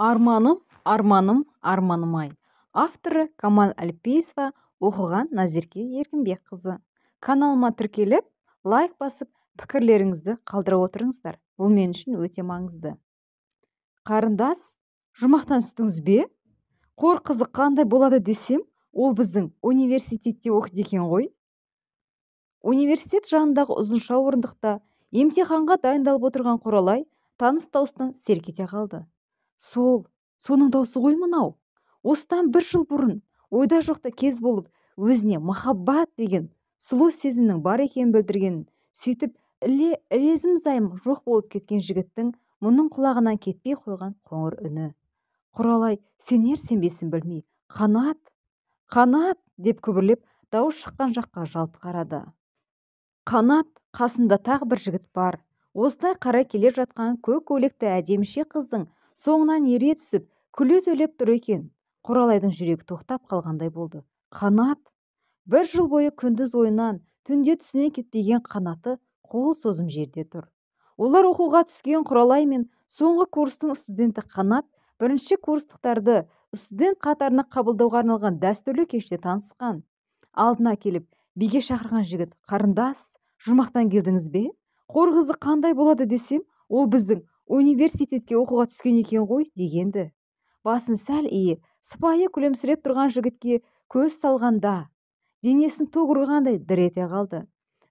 Арманым, арманым, арманым-ай. Авторы Камал Әлпейісова, оқыған Назерке Еркінбекқызы. Каналыма тіркеліп, лайк басып, пікірлеріңізді қалдыра отырыңыздар. Бұл мен үшін өте маңызды. Қарындас, жұмақтан түстіңіз бе? Қор қызы қандай болады десем, ол біздің университетте оқиды екен ғой. Университет жанындағы ұзынша орындықта емтиханға дайындалып отырған Құралай таныс дауыстан селк ете қалды. Сол, соның даусы ғой мынау. Осыдан бір жыл бұрын ойда жоқта кез болып, өзіне махаббат деген сұлу сезімнің бар екенін білдірген, сөйтіп ілезім-зайым жоқ болып кеткен жігіттің мұның құлағынан кетпей қойған қоңыр үні. Құралай сенер сенбесін білмей, «Қанат, Қанат!» деп күбірлеп дауыс шыққан жаққа жалт қарады. Қанат қасында тағы бір жігіт бар. Осылай қарай келе жатқан көк көйлекті әдеміше қыздың соңынан ере түсіп, күле сөйлеп тұр екен. Құралайдың жүрегі тоқтап қалғандай болды. Қанат! Бір жыл бойы күндіз ойынан, түнде түсінен кетпеген Қанаты қол созым жерде тұр. Олар оқуға түскен Құралай мен соңғы курстың студенті Қанат бірінші курстықтарды студент қатарына қабылдауға арналған дәстүрлі кеште танысқан. Алдына келіп, биге шақырған жігіт, «Қарындас, жұмақтан келдіңіз бе? Қор қызы қандай болады десем, ол біздің университетке оқуға түскен екен ғой» дегенді. Басын сәл иіп, сыпайы күлімсіреп тұрған жігітке көз салғанда, денесін ток ұрғандай дір ете қалды.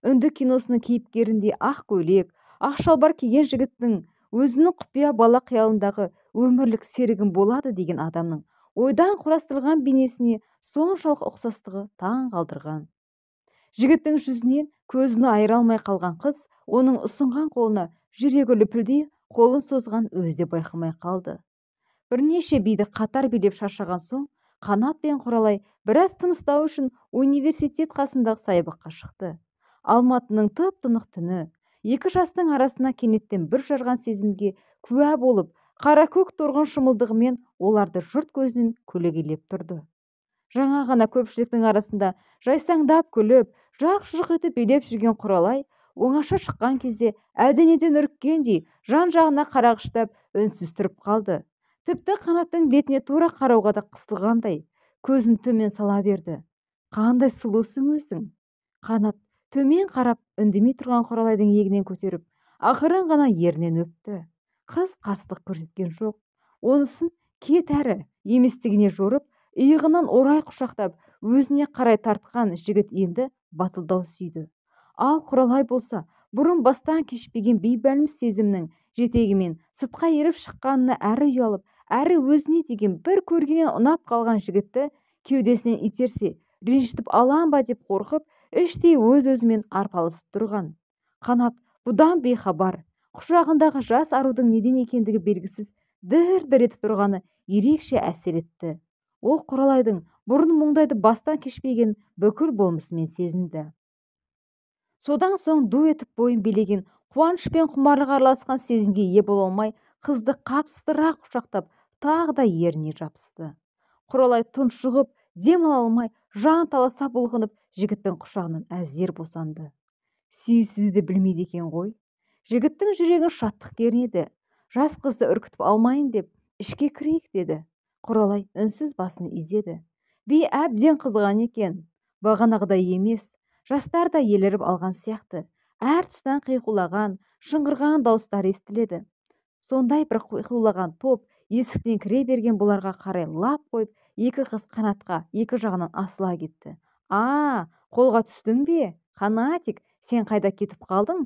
Үнді киносының кейіпкеріндей ақ көйлек, ақ шалбар киген жігіттің өзінің құпия бала қиялындағы өмірлік серігім болады деген адамның ойдан құрастырылған бейнесіне соншалық ұқсастығы таң қалдырған. Жігіттің жүзінен көзін айыра алмай қалған қыз оның ұсынған қолына жүрегі лүпілдей қолын созған өзі де байқамай қалды. Бірнеше биді қатар билеп шаршаған соң, Қанат пен Құралай біраз тыныстау үшін университет қасындағы саябаққа шықты. Алматының тып-тынық түні, екі жастың арасына кенеттен бір жарған сезімге куә болып, қаракөк торғын шымылдығымен оларды жұрт көзінен көлегейлеп тұрды. Жаңа ғана көпшіліктің арасында жайсаңдап күліп, жарқ-жұрқ етіп билеп жүрген Құралай оңаша шыққан кезде әлденеден үріккендей жан-жағына қарағыштап үнсіз тұрып қалды. Тіпті Қанаттың бетіне тура қарауға да қысылғандай, көзін төмен сала берді. «Қандай сұлусың өзің!» Қанат төмен қарап, үндемей тұрған Құралайдың иегінен көтеріп, ақырын ғана ерінен өпті. Қыз қарсылық көрсеткен жоқ. Онысын кет әрі еместігіне жорып, иығынан орай құшақтап, өзіне қарай тартқан жігіт енді батылдау сүйді. Ал Құралай болса, бұрын бастан кешпеген бейбәлім сезімнің жетегімен сыртқа еріп шыққанына әрі ұялып, әрі өзіне деген бір көргеннен ұнап қалған жігітті кеудесінен итерсе, ренжітіп алам ба деп қорқып, іштей өз-өзімен арпалысып тұрған. Қанат бұдан бейхабар, құшағындағы жас арудың неден екендігі белгісіз дір-дір етіп тұрғаны ерекше әсер етті. Ол Құралайдың бұрын мұндайды бастан кешпеген бүкіл болмысымен сезінді. Содан соң ду етіп бойын билеген қуаныш пен құмарлық араласқан сезімге ие бола алмай, қызды қапсыра құшақтап, тағы да еріне жабысты. Құралай тұншығып, дем ала алмай, жан таласа бұлқынып, жігіттің құшағынан әзер босанды. Сүйісуді де білмейді екен ғой. Жігіттің жүрегін шаттық кернеді. Жас қызды үркітіп алмайын деп, ішке кірейік деді. Құралай үнсіз басын изеді. Би әбден қызған екен. Бағанағыдай емес, жастар да еліріп алған сияқты. Әр тұстан қиқулаған, шыңғырған дауыстар естіледі. Сондай бір қиқулаған топ есіктен кіре берген бұларға қарай лап қойып, екі қыз Қанатқа екі жағынан асыла кетті. «А, қолға түстің бе? Қанатик, сен қайда кетіп қалдың?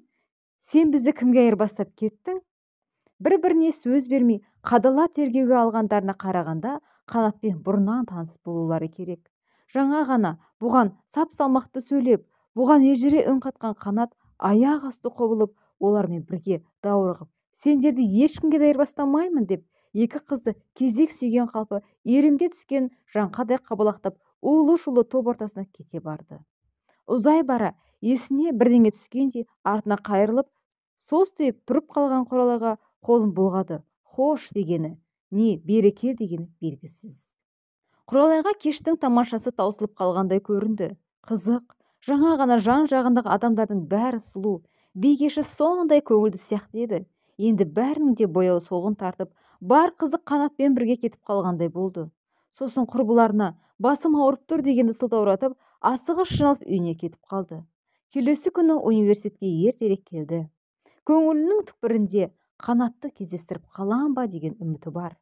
Сен бізді кімге айырбастап кеттің?» Бір-біріне сөз бермей, қадала тергеуге алғандарына қарағанда, Қанатпен бұрыннан таныс болулары керек. Жаңа ғана бұған сап-салмақты сөйлеп, бұған елжірей үн қатқан Қанат аяқ асты құбылып, олармен бірге даурығып, «Сендерді ешкімге де айырбастамаймын» деп, екі қызды кезек сүйген қалпы иірімге түскен жаңқадай қабалақтап, улы-шулы топ ортасына кете барды. Ұзай бара, есіне бірдеңе түскендей артына қайырылып, состиып тұрып қалған Құралайға қолын бұлғады. Хош дегені, не бері кел дегені белгісіз. Құралайға кештің тамашасы таусылып қалғандай көрінді. Қызық, жаңа ғана жан-жағындағы адамдардың бәрі сұлу, би кеші сондай көңілді сияқты еді. Енді бәрінің де бояуы солғын тартып, Бар қызық Қанатпен бірге кетіп қалғандай болды. Сосын құрбыларына басым ауырып тұр дегенді сылтауратып, асығыс жиналып үйіне кетіп қалды. Келесі күні университетке ертерек келді. Көңілінің түкпірінде Қанатты кездестіріп қалам ба деген үміті бар.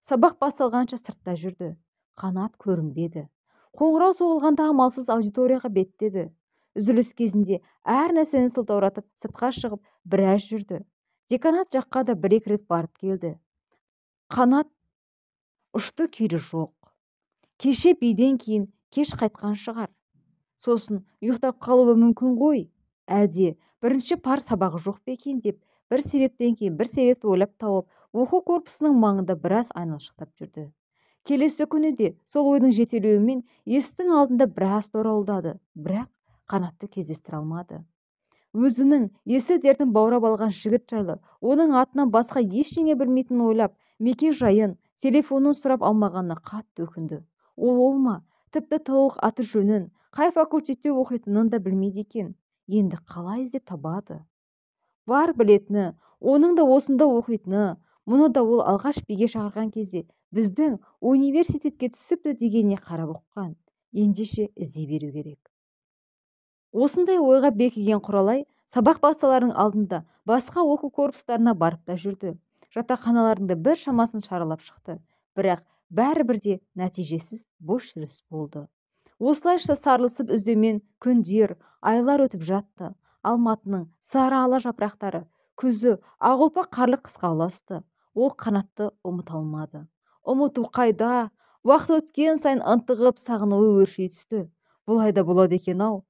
Сабақ басталғанша сыртта жүрді. Қанат көрінбеді. Қоңырау соғылғанда амалсыз аудиторияға беттеді. Үзіліс кезінде әр нәрсені сылтауратып сыртқа шығып біраз жүрді. Деканат жаққа да бір-екі рет барып келді. Қанат ұшты күйді жоқ. Кеше биден кейін кеш қайтқан шығар. Сосын ұйықтап қалуы мүмкін ғой. Әлде бірінші пар сабағы жоқ па екен деп бір себептен кейін бір себепті ойлап тауып, оқу корпусының маңында біраз айналшықтап жүрді. Келесі күні де сол ойдың жетелеуімен есіктің алдында біраз торауылдады, бірақ Қанатты кездестіре алмады. Өзінің есіл дертін баурап алған жігіт жайлы, оның атынан басқа ештеңе білмейтінін ойлап, мекен жайын, телефонын сұрап алмағанына қатты өкінді. Ол ма, тіпті толық аты жөнін, қай факультетте оқитынын да білмейді екен. Енді қалай іздеп табады? Бар білетіні, оның да осында оқитыны, мұны да ол алғаш биге шақырған кезде біздің университетке түсіпті дегеніне қарап ұққан. Ендеше іздей беру керек. Осындай ойға бекіген Құралай сабақ басталарының алдында басқа оқу корпустарына барып та жүрді. Жатақханалардың да бір шамасын шаралап шықты. Бірақ бәрібір де нәтижесіз бос жүріс болды. Осылайша сарылысып іздеумен күндер, айлар өтіп жатты. Алматының сары ала жапырақтары күзі ақ ұлпа қарлы қысқа ұласты. Ол Қанатты ұмыта алмады. Ұмыту қайда? Уақыт өткен сайын ынтығып сағынуы өрши түсті. Бұлай да болады екен-ау.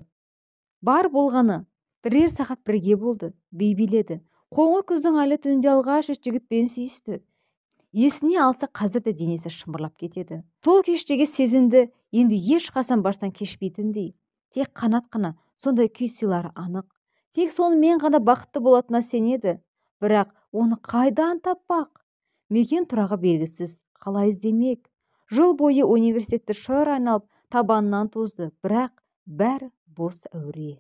Бар болғаны бірер сағат бірге болды, би биледі. Қоңыр күздің айлы түнінде алғаш рет жігітпен сүйісті. Есіне алса қазір де денесі шымырлап кетеді. Сол кештегі сезімді енді ешқашан бастан кешпейтіндей. Тек Қанат қана сондай күй сыйлары анық. Тек сонымен ғана бақытты болатынына сенеді. Бірақ оны қайдан таппақ? Мекен тұрағы белгісіз, қалай іздемек? Жыл бойы университетті шыр айналып табанынан тозды, бірақ бәрі бос әуре.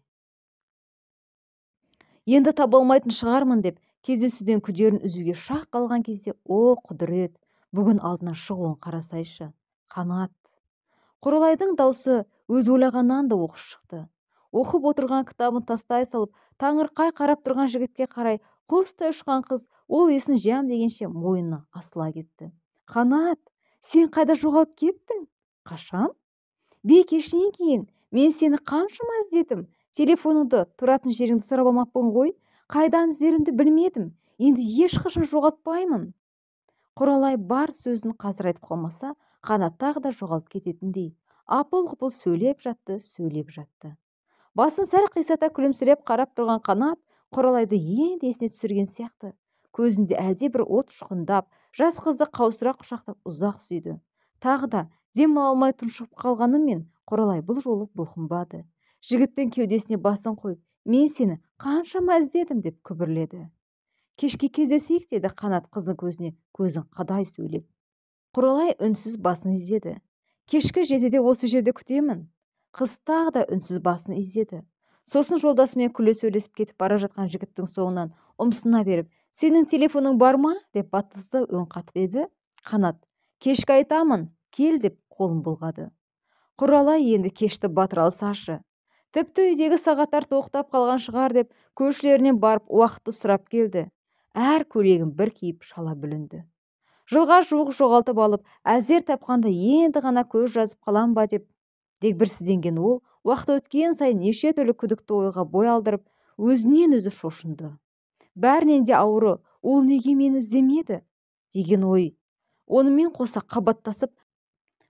Енді таба алмайтын шығармын деп кездесуден күдерін үзуге шақ қалған кезде, о құдірет, бүгін алдына шығуын қарасайшы. Қанат. Құралайдың даусы өз ойлағаннан да оқыс шықты. Оқып отырған кітабын тастай салып, таңырқай қарап тұрған жігітке қарай құстай ұшқан қыз ол есін жиям дегенше мойнына асыла кетті. Қанат, сен қайда жоғалып кеттің? Қашан? Би кешінен кейін мен сені қаншама іздедім. Телефоныңды, тұратын жеріңді сұрап алмаппын ғой. Қайдан іздерімді білмедім. Енді ешқашан жоғалтпаймын. Құралай бар сөзін қазір айтып қалмаса, Қанат тағы да жоғалып кететіндей. Апыл-ғұпыл сөйлеп жатты, сөйлеп жатты. Басын сәл қисата күлімсіреп қарап тұрған Қанат Құралайды енді есіне түсірген сияқты. Көзінде әлде бір от ұшқындап, жас қызды қаусыра құшақтап ұзақ сүйді. Тағы да дем ала алмай тұншығып қалғанымен Құралай бұл жолы бұлқынбады. Жігіттің кеудесіне басын қойып, мен сені қаншама іздедім деп күбірледі. Кешке кездесейік деді Қанат қыздың көзіне көзін қадай сөйлеп. Құралай үнсіз басын изеді. Кешкі 7-де осы жерде күтемін. Қыз тағы да үнсіз басын изеді. Сосын жолдасымен күле сөйлесіп кетіп бара жатқан жігіттің соңынан ұмсына беріп, сенің телефоның бар ма? Деп батысты өң қатып еді. Қанат, кешкі айтамын, кел деп қолын бұлғады. Құралай енді кешті батыра алсашы. Тіпті үйдегі сағаттар тоқтап қалған шығар деп көршілерінен барып уақытты сұрап келді. Әр көйлегін бір киіп шала бүлінді. Жылға жуық жоғалтып алып, әзер тапқанда енді ғана көз жазып қалам ба деп дегбірсізденген ол, уақыт өткен сайын неше түрлі күдікті ойға бой алдырып, өзінен өзі шошынды. Бәрінен де ауыры, ол неге мені іздемеді деген ой. Онымен қоса қабаттасып,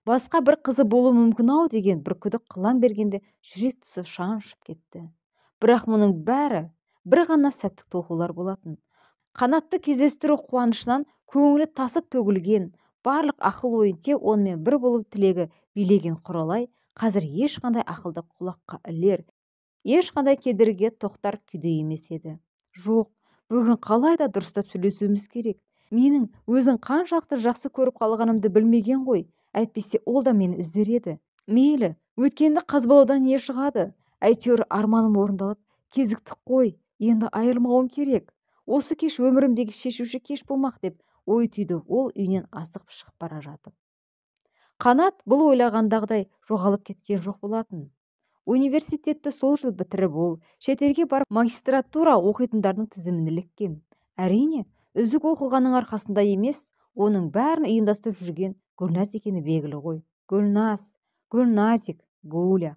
басқа бір қызы болуы мүмкін ау деген бір күдік қылаң бергенде жүрек тұсы шаншып кетті. Бірақ мұның бәрі бір ғана сәттік толқулар болатын. Қанатты кездестіру қуанышынан көңілі тасып төгілген, барлық ақыл ойын тек онымен бір болып тілегі билеген Құралай қазір ешқандай ақылды құлаққа ілер, ешқандай кедергіге тоқтар күйде емес еді. Жоқ, бүгін қалай да дұрыстап сөйлесуіміз керек. Менің өзін қаншалықты жақсы көріп қалғанымды білмеген ғой, әйтпесе ол да мені іздер еді. Мейлі, өткенді қазбалаудан не шығады? Әйтеуір арманым орындалып, кезіктік қой, енді айырылмауым керек. Осы кеш өмірімдегі шешуші кеш болмақ деп ой түйді ол үйінен асығып шығып бара жатып. Қанат бұл ойлағандағыдай жоғалып кеткен жоқ болатын. Университетті сол жыл бітіріп ол шетелге барып магистратура оқитындардың тізіміне іліккен. Әрине, үздік оқығанның арқасында емес, оның бәрін ұйымдастырып жүрген Гүлназ екені белгілі ғой. Гүлназ, Гүлназик, Гуля.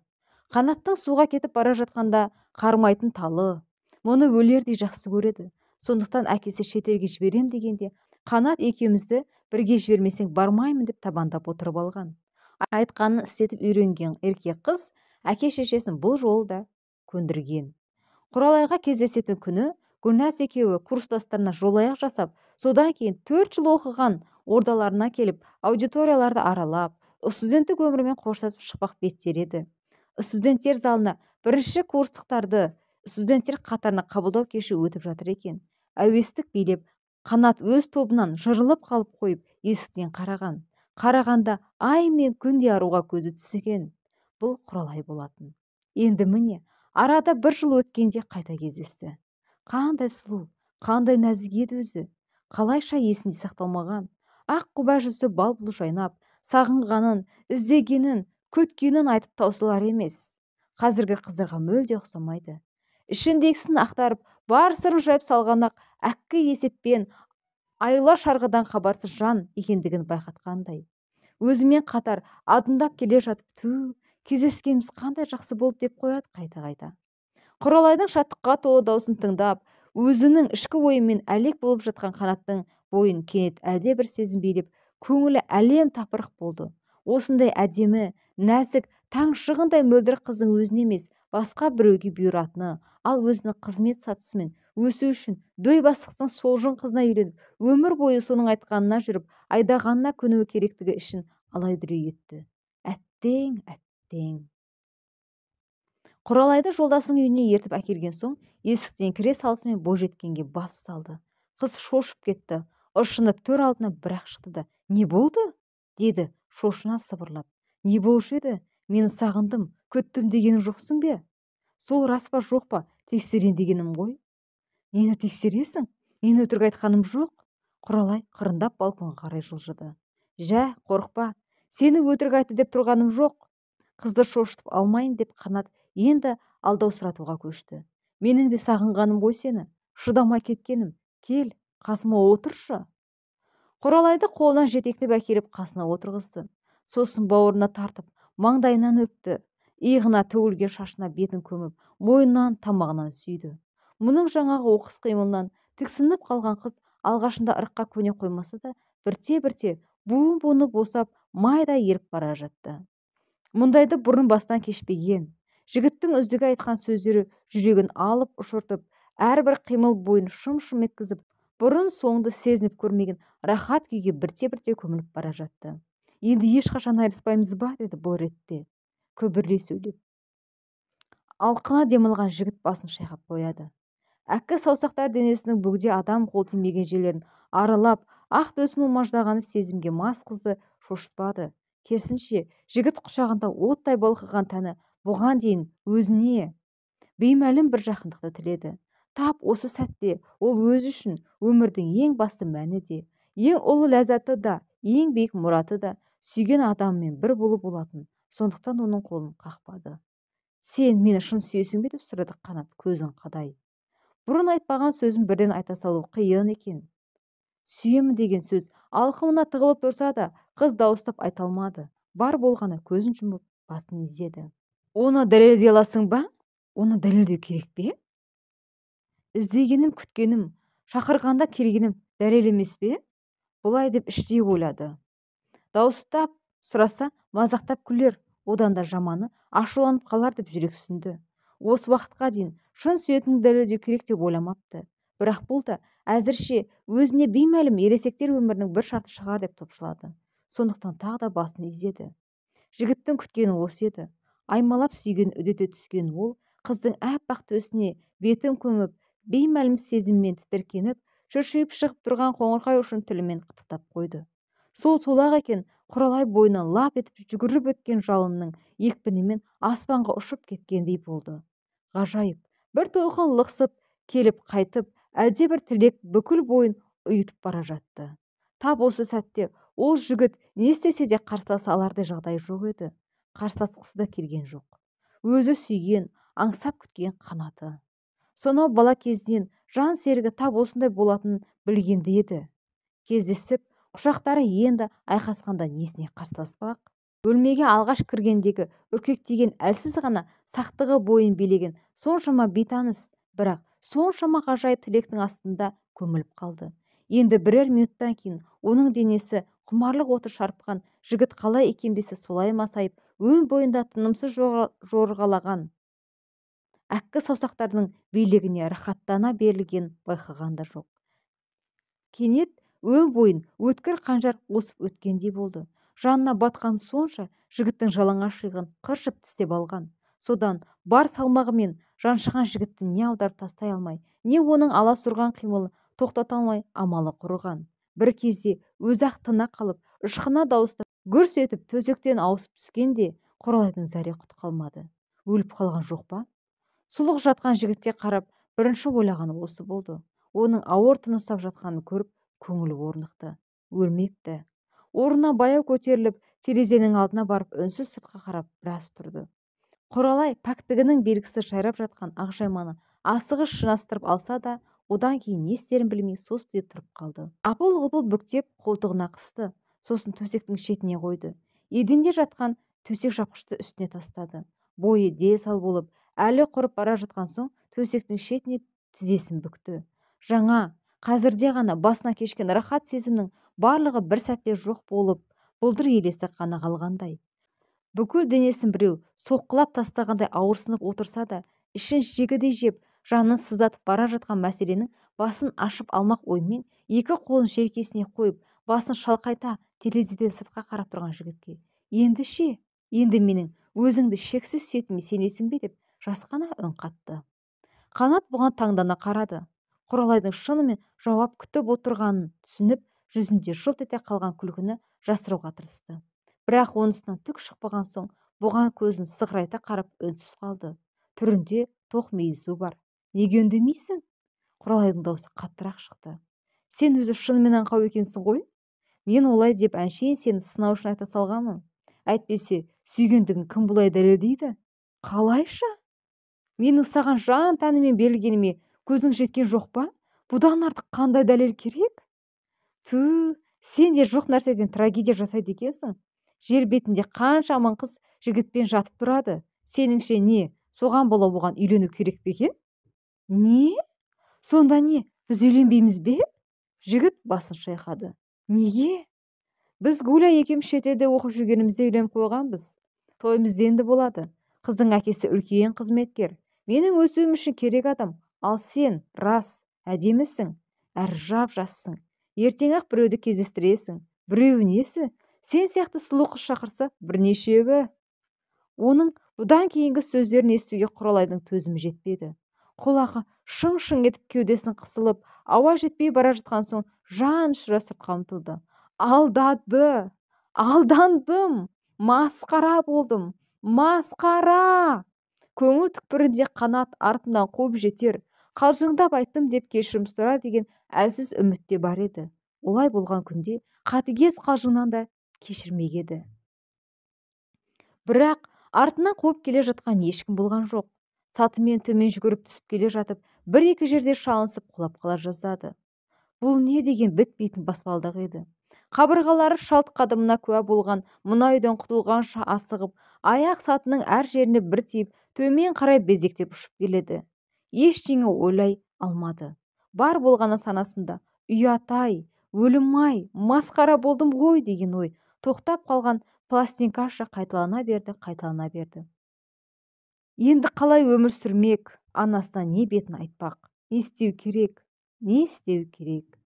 Қанаттың суға кетіп бара жатқанда қармайтын талы. Мұны өлердей жақсы көреді. Сондықтан әкесі шетелге жіберем дегенде, Қанат екеумізді бірге жібермесең бармаймын деп табандап отырып алған. Айтқанын істетіп үйренген ерке қыз әке шешесін бұл жолы да көндірген. Құралайға кездесетін күні Гүлназ екеуі курстастарына жолаяқ жасап, содан кейін 4 жыл оқыған ордаларына келіп, аудиторияларды аралап, студенттік өмірмен қоштасып шықпақ беттер еді. Студенттер залына бірінші курстықтарды студенттер қатарына қабылдау кеші өтіп жатыр екен. Әуестік билеп, Қанат өз тобынан жырылып қалып қойып, есіктен қараған. Қарағанда ай мен күндей аруға көзі түскен. Бұл Құралай болатын. Енді міне, арада бір жыл өткенде қайта кездесті. Қандай сұлу, қандай нәзік еді өзі. Қалайша есінде сақталмаған. Ақ құба жүзі бал-бұл жайнап, сағынғанын, іздегенін, күткенін айтып таусылар емес. Қазіргі қыздарға мүлде ұқсамайды. Ішіндегісін ақтарып, бар сырын жайып салған-ақ әккі есеппен айла шарғыдан хабарсыз жан екендігін байқатқандай. Өзімен қатар адымдап келе жатып, ту, кездескеніміз қандай жақсы болды деп қояды қайта-қайта. Құралайдың шаттыққа толы даусын тыңдап, өзінің ішкі ойымен әлек болып жатқан Қанаттың бойын кенет әлде бір сезім билеп, көңілі әлем тапырық болды. Осындай әдемі, нәзік, таң шығындай мөлдір қыздың өзіне емес, басқа біреуге бұйыратыны, ал өзінің қызмет сатысымен өсу үшін дөй бастықтың солжын қызына үйленіп, өмір бойы соның айтқанына жүріп, айдағанына көнуі керектігі үшін алай-дүлей етті. Әттең, әттең. Құралайды жолдасының үйіне ертіп әкелген соң, есіктен кіре салысымен бойжеткенге бас салды. Қыз шошып кетті, ыршынып төр алдына бір-ақ шықты да, «Не болды?» деді шошына сыбырлап. «Не болушы еді? Мені сағындым, күттім дегенің жоқсың бе? Сол рас па, жоқ па, тексерейін дегенім ғой». «Нені тексересің? Мен өтірік айтқаным жоқ». Құралай қырындап балконға қарай жылжыды. «Жә, қорықпа, сені өтірік айтты деп тұрғаным жоқ». Қызды шошытып алмайын деп Қанат енді алдаусыратуға көшті. «Менің де сағынғаным ғой сені, шыдамай кеткенім. Кел, қасыма отыршы». Құралайды қолынан жетектеп әкеліп қасына отырғызды. Сосын бауырына тартып, маңдайынан өпті. Иығына төгілген шашына бетін көміп, мойнынан, тамағынан сүйді. Мұның жаңағы оқыс қимылынан тіксініп қалған қыз алғашында ырыққа көне қоймаса да, бірте-бірте буын-буыны босап, майдай еріп бара жатты. Мұндайды бұрын бастан кешпеген. Жігіттің үздігі айтқан сөздері жүрегін алып ұшыртып, әрбір қимыл бойын шым-шым еткізіп, бұрын соңды сезініп көрмеген рахат күйге бірте-бірте көміліп бара жатты. «Енді ешқашан айырыспаймыз ба?» деді бұл ретте күбірлей сөйлеп. Алқына демалған жігіт басын шайқап қояды. Әккі саусақтар денесінің бөгде адам қол тимеген жерлерін аралап, ақ төсін умаждағаны сезімге мас қызды шошытпады. Керісінше, жігіт құшағында оттай балқыған тәні бұған дейін өзіне беймәлім бір жақындықты тіледі. Тап осы сәтте ол өзі үшін өмірдің ең басты мәні де, ең ұлы ләззаты да, ең биік мұраты да сүйген адамымен бір болу болатын. Сондықтан оның қолын қақпады. «Сен мені шын сүйесің бе?» деп сұрады Қанат көзін қадай. Бұрын айтпаған сөзін бірден айта салу қиын екен. Сүйемін деген сөз алқымына тығылып тұрса да, қыз дауыстап айта алмады. Бар болғаны көзін жұмып, басын изеді. «Оны дәлелдей аласың ба? Оны дәлелдеу керек пе? Іздегенім, күткенім, шақырғанда келгенім дәлел емес пе?» Бұлай деп іштей ойлады. Дауыстап сұраса, мазақтап күлер, одан да жаманы ашуланып қалар деп жүрексінді. Осы уақытқа дейін шын сүйетінді дәлелдеу керек деп ойламапты. Бірақ бұл да әзірше өзіне беймәлім ересектер өмірінің бір шарты шығар деп топшылады. Сондықтан тағы да басын изеді. Жігіттің күткені осы еді. Аймалап сүйген үдете түскен ол қыздың әппақ төсіне бетін көміп, беймәлім сезіммен тітіркеніп, шыршиып шығып тұрған қоңырқай ұшын тілімен қытықтап қойды. Сол солақ екен, Құралай бойынан лап етіп жүгіріп өткен жалынның екпінімен аспанға ұшып кеткендей болды. Ғажайып, бір толқын лықсып келіп қайтып, әлдебір тілек бүкіл бойын ұйытып бара жатты. Тап осы сәтте ол жігіт не істесе де қарсыласа алардай жағдайы жоқ еді. Қарсыласқысы да келген жоқ. Өзі сүйген, аңсап күткен Қанаты. Сонау бала кезінен жан серігі тап осындай болатынын білгенде еді. Кездесіп, құшақтары енді айқасқанда несіне қарсыласпақ? Бөлмеге алғаш кіргендегі үркектеген әлсіз ғана сақтығы бойын билеген соншама бейтаныс, бірақ соншама ғажайып тілектің астында көміліп қалды. Енді бірер минуттан кейін оның денесі құмарлық оты шарпыған жігіт қалай икемдесе солай масайып, өн бойында тынымсыз жорғалаған әккі саусақтарының билігіне рахаттана берілген байқаған да жоқ. Кенет өн бойын өткір қанжар осып өткендей болды. Жанына батқан сонша жігіттің жалаңаш иығын қыршып тістеп алған. Содан бар салмағымен жаншыған жігітті не аударып тастай алмай, не оның аласұрған қимылын тоқтата алмай амалы құрыған. Бір кезде өзі-ақ тына қалып, ышқына дауыстап гүрс етіп төсектен ауысып түскенде Құралайдың зәре құты қалмады. Өліп қалған жоқ па? Сұлық жатқан жігітке қарап бірінші ойлағаны осы болды. Оның ауыр тыныстап жатқанын көріп көңілі орнықты. Өлмепті. Орнына баяу көтеріліп, терезенің алдына барып үнсіз сыртқа қарап біраз тұрды. Құралай пәктігінің белгісі жайрап жатқан ақ жайманы асығыс жинастырып алса да, одан кейін не істерін білмей состиып тұрып қалды. Апыл-ғұпыл бүктеп қолтығына қысты, сосын төсектің шетіне қойды. Еденде жатқан төсек жапқышты үстіне тастады. Бойы дел сал болып, әлі құрып бара жатқан соң төсектің шетіне тізесін бүкті. Жаңа, қазірде ғана басына кешкен рахат сезімнің барлығы бір сәтте жоқ болып, бұлдыр елесі қана қалғандай. Бүкіл денесін біреу соққылап тастағандай ауырсынып отырса да, ішін жегідей жеп, жанын сыздатып бара жатқан мәселенің басын ашып алмақ оймен екі қолын желкесіне қойып, басын шалқайта терезеден сыртқа қарап тұрған жігітке: "Енді ше, енді менің өзіңді шексіз сүйетініме сенесің бе?" деп жасқана үн қатты. Қанат бұған таңдана қарады. Құралайдың шынымен жауап күтіп отырғанын түсініп, жүзінде жылт ете қалған күлкіні жасыруға тырысты. Бірақ онысынан түк шықпаған соң бұған көзін сығырайта қарап үнсіз қалды. Түрінде тоқмейілсу бар. Неге үндемейсің? Құралайдың даусы қаттырақ шықты. Сен өзі шынымен аңқау екенсің ғой. Мен олай деп әншейін сені сынау үшін айта салғанмын. Әйтпесе сүйгендігін кім бұлай дәлелдейді? Қалайша? Менің саған жан тәнімен берілгеніме көзің жеткен жоқ па? Бұдан артық қандай дәлел керек? Ту, сен де жоқ нәрседен трагедия жасайды екенсің. Жер бетінде қанша мың қыз жігітпен жатып тұрады. Сеніңше не, соған бола оған үйлену керек пе екен? Не? Сонда не, біз үйленбейміз бе? Жігіт басын шайқады. Неге? Біз Гуля екеуміз шетелде оқып жүргенімізде үйленіп қойғанбыз. Тойымыз енді болады. Қыздың әкесі үлкен қызметкер. Менің өсуім үшін керек адам. Ал сен, рас, әдемісің, әрі жап-жассың. Ертең-ақ біреуді кездестіресің. Біреуі несі? Сен сияқты сұлу қыз шақырса, бірнешеуі. Оның бұдан кейінгі сөздерін естуге Құралайдың төзімі жетпеді. Құлағы шың-шың етіп кеудесін қысылып, ауа жетпей бара жатқан соң жан ұшыра сыртқа ұмтылды. Алдады! Алдандым! Масқара болдым! Масқара! Көңіл түкпірінде Қанат артынан қуып жетер, қалжыңдап айттым деп кешірім сұрар деген әлсіз үміт те бар еді. Олай болған күнде қатыгез қалжыңнан да кешірмек еді. Бірақ артынан қуып келе жатқан ешкім болған жоқ. Сатымен төмен жүгіріп түсіп келе жатып, бір-екі жерде шалынсып құлап қала жаздады. Бұл не деген бітпейтін баспалдақ еді. Қабырғалары шалт қадымына куә болған мына үйден құтылғанша асығып, аяқ сатының әр жеріне бір тиіп, төмен қарай безектеп ұшып келеді. Ештеңе ойлай алмады. Бар болғаны санасында ұят-ай, өлім-ай, масқара болдым ғой деген ой тоқтап қалған пластинкаша қайталана берді, қайталана берді. Енді қалай өмір сүрмек, анасына не бетін айтпақ, не істеу керек, не істеу керек.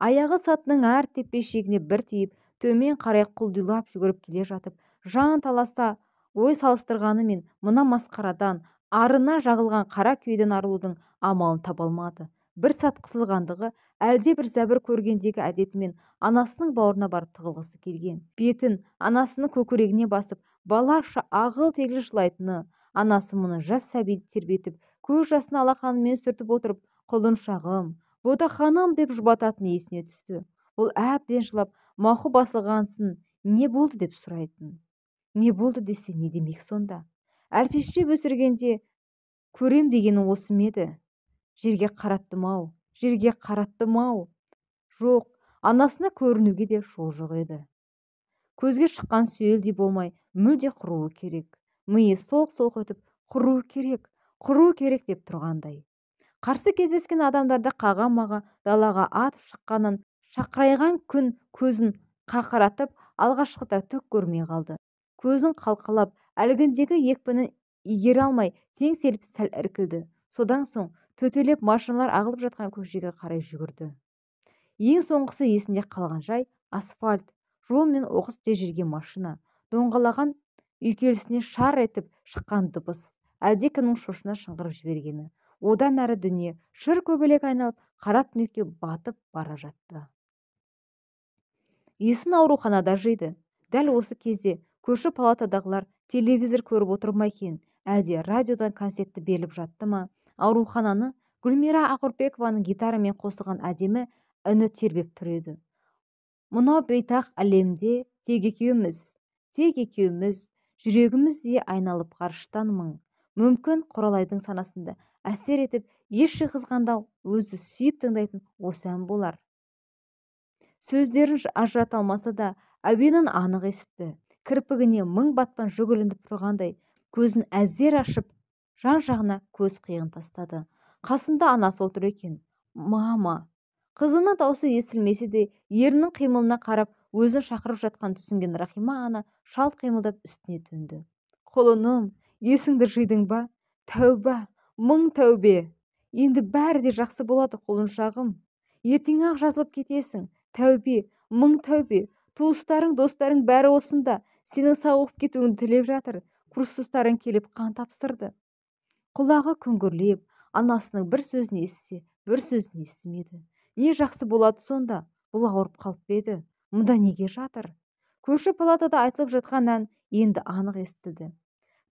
Аяғы сатының әр теппешегіне бір тиіп, төмен қарай құлдилап жүгіріп келе жатып, жан таласа ой салыстырғанымен мына масқарадан, арына жағылған қара күйеден арылудың амалын таба алмады. Бір сәт қысылғандығы, әлде бір зәбір көргендегі әдетімен анасының бауырына барып тығылғысы келген. Бетін анасының көкірегіне басып, балаша ағыл-тегіл жылайтыны, анасы мұны жас сәбиді тербетіп, көз жасын алақанымен сүртіп отырып, құлыншағым, ботақаным деп жұбататын есіне түсті. Ол әбден жылап, мақұ басылғансын не болды деп сұрайтын. Не болды десе не демек сонда? Әлпештеп өсіргенде көрем дегені осы ма еді? Жерге қараттым-ау, жерге қараттым-ау. Жоқ, анасына көрінуге де жол жоқ еді. Көзге шыққан сүйелдей болмай, мүлде құруы керек. Миы солқ-солқ етіп, құру керек, құру керек деп тұрғандай. Қарсы кездескен адамдарды қаға-маға далаға атып шыққанын шақырайған күн көзін қақыратып, алғашқыда түк көрмей қалды. Көзін қалқалап, әлгіндегі екпінін игере алмай, теңселіп сәл іркілді. Содан соң төтелеп машиналар ағылып жатқан көшеге қарай жүгірді. Ең соңғысы есінде қалған жай асфальт, жол мен оқыс тежелген машина, доңғалаған үйкелісіне шар етіп шыққан дыбыс, әлдекімнің шошына шыңғырып жібергені. Одан әрі дүние шыр көбелек айналып, қара түнекке батып бара жатты. Есін ауруханада жиды. Дәл осы кезде көрші палатадағылар телевизор көріп отыр ма екен, әлде радиодан концертті беріліп жатты ма? Аурухананы Гүлмира Ақұрпекованың гитарамен қосылған әдемі үні тербеп тұр еді. Мынау бейтақ әлемде тек екеуміз, тек екеуміз, жүрегіміз де айналып ғарыштан мың. Мүмкін Құралайдың санасында әсер етіп, ес жиғызғанда өзі сүйіп тыңдайтын осы ән болар. Сөздерін ажырата алмаса да, әуенін анық есітті. Кірпігіне мың батпан жүк ілініп тұрғандай, көзін әзер ашып, жан-жағына көз қиығын тастады. Қасында анасы отыр екен. Мама! Қызының даусы естілмесе де, ерінің қимылына қарап, өзін шақырып жатқан түсінген Рахима ана шалт қимылдап үстіне төнді. Құлыным, есіңді жидың ба? Тәуба, мың тәубе! Енді бәрі де жақсы болады, құлыншағым. Ертең-ақ жазылып кетесің. Тәубе, мың тәубе! Туыстарың, достарың бәрі осында. Сенің сауығып кетуіңді тілеп жатыр. Курстастарың келіп қан тапсырды. Құлағы күңгірлеп, анасының бір сөзін естісе, бір сөзін естімеді. Не жақсы болады сонда? Бұл ауырып қалып па еді? Мұнда неге жатыр? Көрші палатада айтылып жатқан ән енді анық естілді.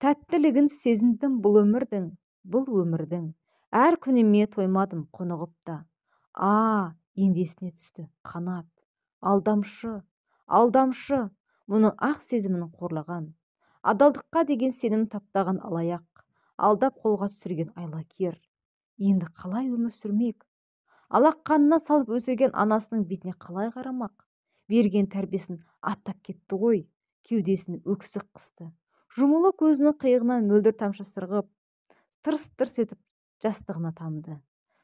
Тәттілігін сезіндім бұл өмірдің, бұл өмірдің. Әр күніме тоймадым құнығып та. А, енді есіне түсті. Қанат, алдамшы, алдамшы, мұның ақ сезімін қорлаған. Адалдыққа деген сенім таптаған алаяқ, алдап қолға түсірген айлакер. Енді қалай өмір сүрмек? Алақанына салып өсірген анасының бетіне қалай қарамақ? Берген тәрбиесін аттап кетті ғой, кеудесін өксік қысты. Жұмулы көзінің қиығынан мөлдір тамшы сырғып, тырс-тырс етіп жастығына тамды.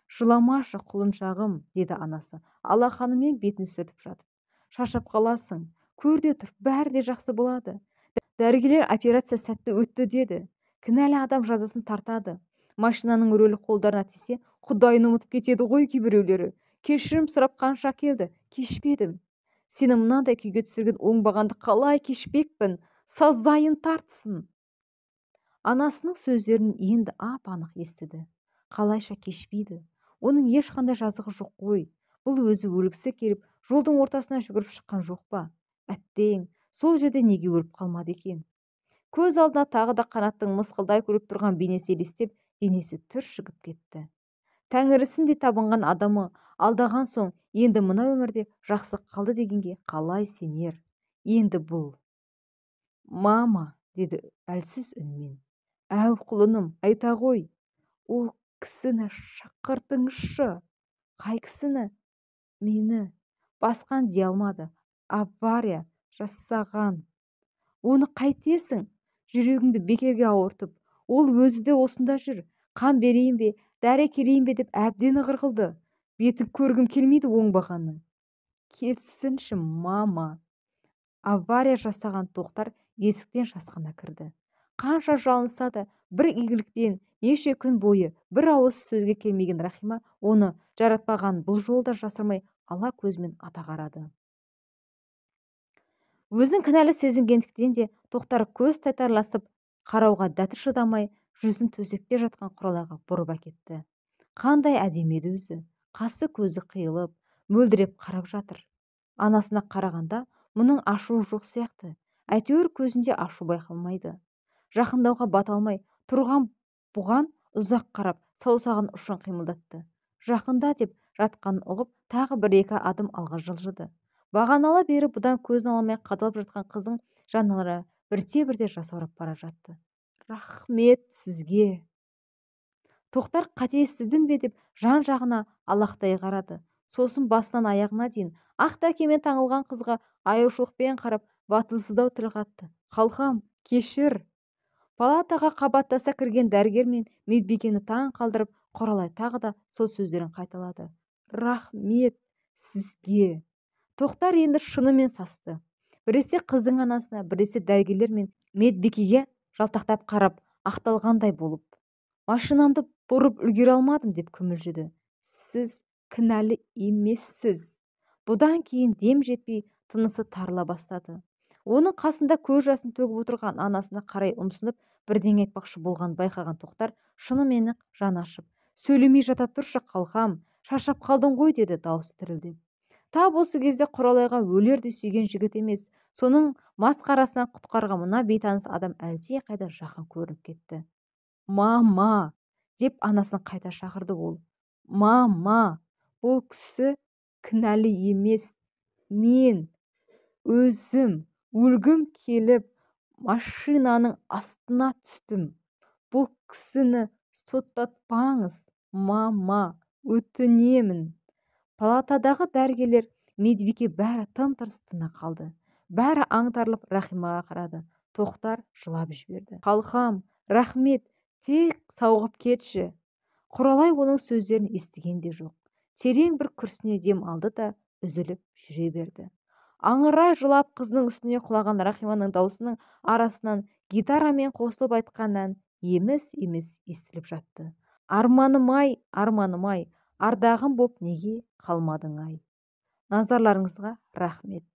Жыламашы, құлыншағым, деді анасы, алақанымен бетін сүртіп жатып. Шаршап қаласың, көр де тұр, бәрі де жақсы болады. Дәрігерлер операция сәтті өтті деді. Кінәлі адам жазасын тартады. Машинаның рөлі қолдарына тисе, құдайын ұмытып кетеді ғой кейбіреулері. Кешірім сұрап қанша келді, кешпедім. Сені мынандай күйге түсірген оңбағанды қалай кешпекпін, сазайын тартсын. Анасының сөздерін енді ап-анық естіді. Қалайша кешпейді? Оның ешқандай жазығы жоқ қой. Бұл өзі өлгісі келіп, жолдың ортасына жүгіріп шыққан жоқ па? Әттең, сол жерде неге өліп қалмады екен? Көз алдына тағы да Қанаттың мысқылдай көріп тұрған бейнесі елестеп, денесі түршігіп кетті. Тәңірісін де табынған адамы алдаған соң, енді мына өмірде жақсы қалды дегенге қалай сенер? Енді бұл. Мама, деді әлсіз үнмен. Әу, құлыным, айта ғой. Ол кісіні шақыртыңызшы. Қай кісіні? Мені. Басқан дей алмады. Авария жасаған. Оны қайтесің? Жүрегіңді бекерге ауыртып. Ол өзі де осында жүр. Қан берейін бе, дәрі келейін бе деп әбден ығыр. Бетін көргім келмейді оңбағанның. Келсінші, мама. Авария жасаған Тоқтар есіктен жасқана кірді. Қанша жалынса да бір игіліктен неше күн бойы бір ауыз сөзге келмеген Рахима оны жаратпаған бұл жолда жасырмай ала көзімен ата қарады. Өзін кінәлі сезінгендіктен де Тоқтар көз тайтарласып қарауға дәті шыдамай жүзін төсекте жатқан Құралайға бұрып әкетті. Қандай әдемі еді өзі, қасы көзі қиылып, мөлдіреп қарап жатыр. Анасына қарағанда мұның ашуы жоқ сияқты. Әйтеуір көзінде ашу байқалмайды. Жақындауға бата алмай тұрған бұған ұзақ қарап, саусағын ұшын қимылдатты. Жақында деп жатқанын ұғып, тағы бір-екі адым алға жылжыды. Бағаналы бері бұдан көзін алмай қадалып жатқан қыздың жанары бірте-бірте жасаурап бара жатты. Рахмет сізге. Тоқтар қате естідім бе деп жан-жағына алақтай қарады. Сосын басынан аяғына дейін ақ дәкемен таңылған қызға аяушылықпен қарап, батылсыздау тіл қатты. Қалқам, кешір. Палатаға қабаттаса кірген дәрігер мен медбикені таң қалдырып, Құралай тағы да сол сөздерін қайталады. Рахмет сізге. Тоқтар енді шынымен састы. Біресе қыздың анасына, біресе дәрігерлер мен медбикеге жалтақтап қарап, ақталғандай болып, машинамды бұрып үлгере алмадым деп күмілжіді. Сіз кінәлі емессіз. Бұдан кейін дем жетпей тынысы тарыла бастады. Оның қасында көз жасын төгіп отырған анасына қарай ұмсынып, бірдеңе айтпақшы болған байқаған Тоқтар шынымен-ақ жаны ашып, сөйлемей жата тұршы, қалқам, шаршап қалдың ғой, деді даусы дірілдеп. Тап осы кезде Құралайға өлердей сүйген жігіт емес, соның масқарасынан құтқарған мына бейтаныс адам әлдеқайда жақын көрініп кетті. Мама, деп анасын қайта шақырды ол. Мама, бұл кісі кінәлі емес, мен өзім өлгім келіп машинаның астына түстім. Бұл кісіні соттатпаңыз, мама, өтінемін. Палатадағы дәрігерлер, медбике бәрі тым-тырыс тына қалды. Бәрі аңтарылып Рахимаға қарады. Тоқтар жылап жіберді. Қалқам, рахмет, тек сауығып кетші. Құралай оның сөздерін естіген де жоқ. Терең бір күрсіне дем алды да үзіліп жүре берді. Аңырай жылап қызының үстіне құлаған Рахиманың даусының арасынан гитарамен қосылып айтқан ән еміс-еміс естіліп жатты. Арманым-ай, арманым-ай, ардағым боп неге қалмадың ай. Назарларыңызға рахмет.